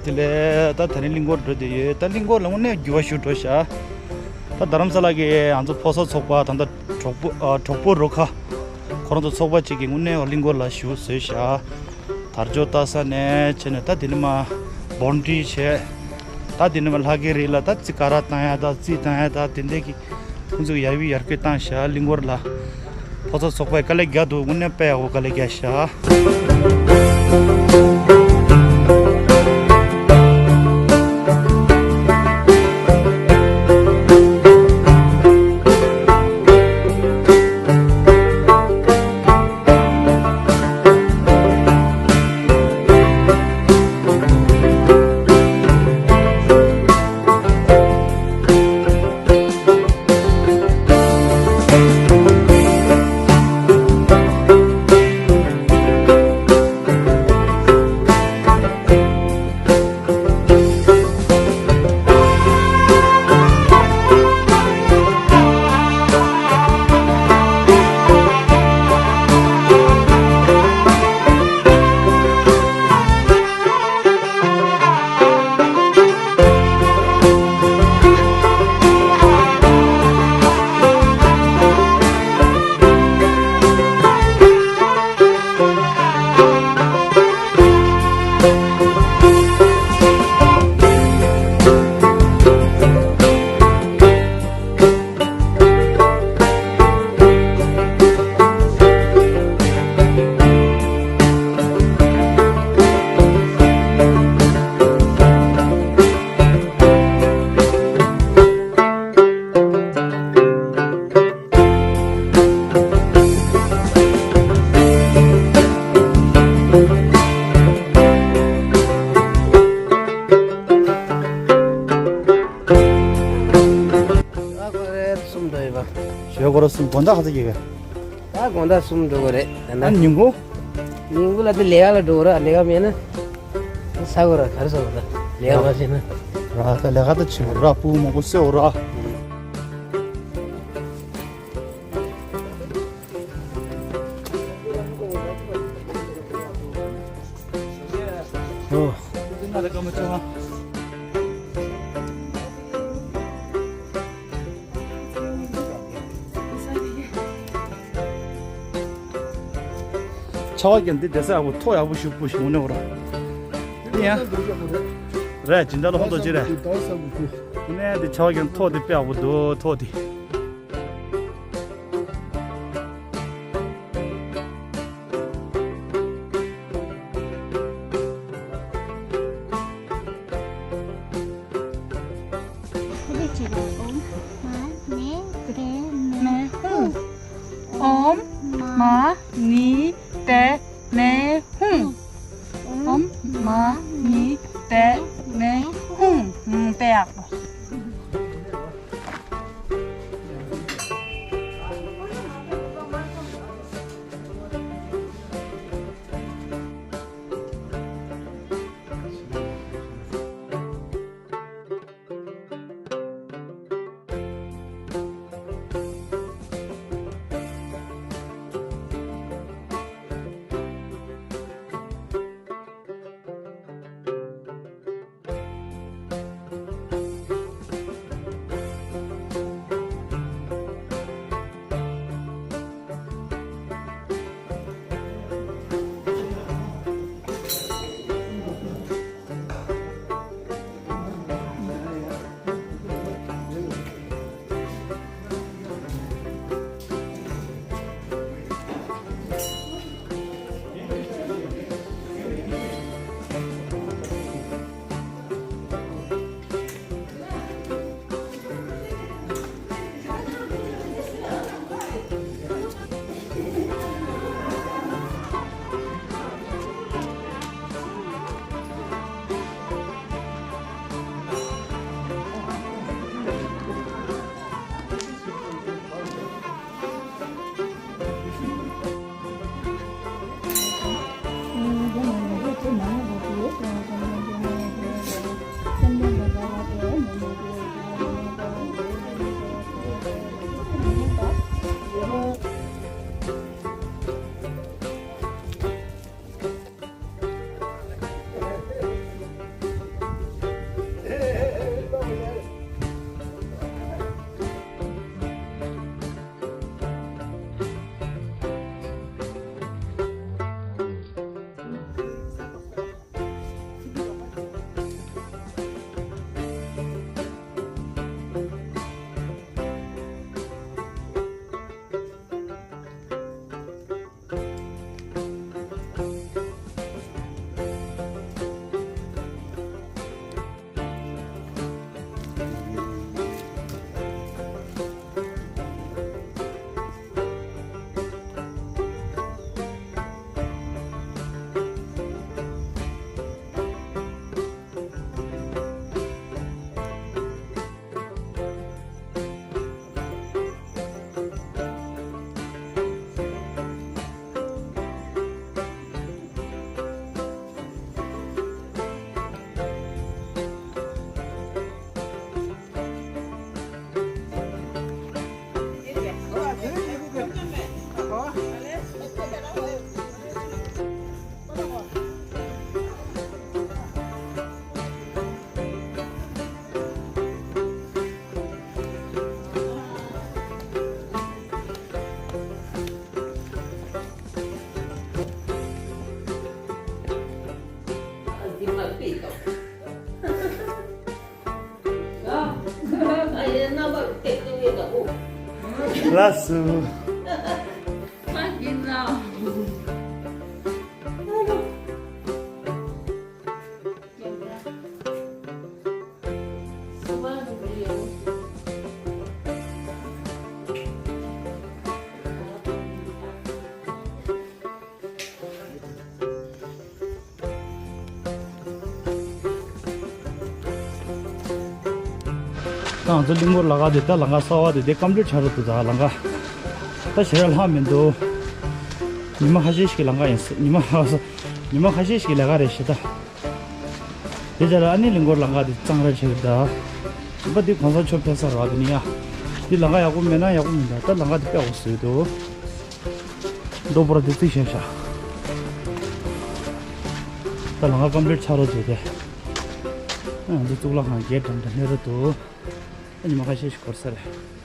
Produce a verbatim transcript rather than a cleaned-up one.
དེ་ལས་ད་ད་རིང་གླིང་སྐོར་འགྲོ་བསྡད་ཡོད། ད་གླིང་སྐོར་ལ་དངོས་གནས་འགྱུར་བ་ཞིག་འགྲོ་ཤག་ད་རྡ་རམ་ས་ལ་གི་ང་ཚོ་ཕོ་གསར་ཚོགས་པ་ད་ལྟ་གྲོགས་པོ་ཨ་གྲོགས་པོ་རུ་ཁག་ཁོ་རང་ཚོ་ཚོགས་པ་གཅིག་གིས་དངོས་གནས་གླིང་སྐོར་ལ་ཞུ་བཟོས་ཤག་དར་ལྕོག་ལྟ་ས་ནས་བྱས་ནས་ད་དེ་ནས་མར་བོན་ཌི་བྱས། ད་དེ་ནས་མར་ལྷ་སྐལ་རི་ལ་ད་རྩི་ཀ་ར་བཏང་ཡ་ད་རྩི་བཏང་ཡ་ད་དེ་འདྲས་ཀྱི་ཁོང་ཚོས་ཡར་བི་ཡར་སྐུལ་བཏང་ཤག་གླིང་སྐོར་ལ། ཕོ་གསར་ཚོགས་པས་དཀའ་ལས་རྒྱག་འདུག་དངོས་གནས་དཔེ་ཡག་པོ་དཀའ་ལས་རྒྱག་ཤག་ཞོགས་སྐོར་གསུམ་དགོང་དག་ག་ཚོད་ཡོད་ག་ད་དགོང་དག་གསུམ་འགྲོ་གི་རེད་ད་ལྟ། ཨ་ཉིན་གུང་། ཉིན་གུང་ལ་དེ་ལས་ཀ་ལ་འགྲོ་གི་རེད། ལས་ཀ་མེད་ན་ས་གོ་ར་ག་རེ་ཟ་གོ་ད་ལས་ཀ་མ་བྱས་ན། ར་ད་ལས་ཀ་ད་བྱེད་དགོས་ར། སྤུ་གུ་མང་པོ་གསོ་དགོས་ར། ཨོ། ཆར་པ་བརྒྱབ་འདི་བསྡད་ས་ཡག་པོ། ཐོག་ཡག་པོ་ཞིག་སྤུ་ཞིག་འོང་ནས་འོ་ར། ཡ། རེད། སྦྱིན་བདག་ལ་ཧོན་ཏོ་ཅི་རེད། ངས་འདི་ཆར་པ་བརྒྱབ་ཐོག་འདི་དཔེ་ཡག་པོ་འདུག་ཐོག་འདི། ཨོཾ་མ་ཎི་པདྨེ་ཧཱུྃ། ཨོཾ་མ་ཎི་པདྨེ་ཧཱུྃ། ཨོཾ་མ་ཎི་པདྨེ་ཧཱུྃ། ཨུམ། དཔེ་ཡག་པོ། ལགས་སོ། ད་ང་ཚོ་གླིང་སྐོར་ལམ་ཁ་དེ། ད་ལམ་ཁ་གསར་པ་དེ་དེ་ཀམ་པི་ལིཊ་ཆགས་རབས་འདུག་ད་ལམ་ཁ་ད་ཞེ་དྲག་ལྷག་མི་འདུག་ཉི་མ་ཁ་ཤས་ཤིག་གི་ལམ་ཁ་ཡིན། ཉི་མ་ཉི་མ་ཁ་ཤས་ཤིག་གི་ལས་ཀ་རེད་ཤག་ད། དེ་རྗེས་ལ་ཨ་ནི་གླིང་སྐོར་ལམ་ཁ་དེ་གཙང་ར་ཆེ་གི་ད། ཞིམ་པ་འདི་གོང་ས་མཆོག་ཕེབས་ས་རེད་པ། དེ་ནི་ཡ། འདི་ལམ་ཁ་ཡག་པོ་མེད་ན་ཡག་པོ་མི་འདུག་ད་ལམ་ཁ་དེ་དཔེ་ཡག་པོ་བཟོས་འདུག་རྡོ་ཕོར་པ་དེ་བརྩིགས་བཞག་ཤག་ད་ལམ་ཁ་ཀམ་པི་ལིཊ་ཆགས་རབས་བྱས་ཏེ། ཨ་འདི་གཙུག་ལག་ཁང་གི་གྲམ་དེ་སླེབས་རབས་འདུག་ཨ་ཉི་མ་ཁ་ཤས་ཤིག་འགོར་ས་རེད།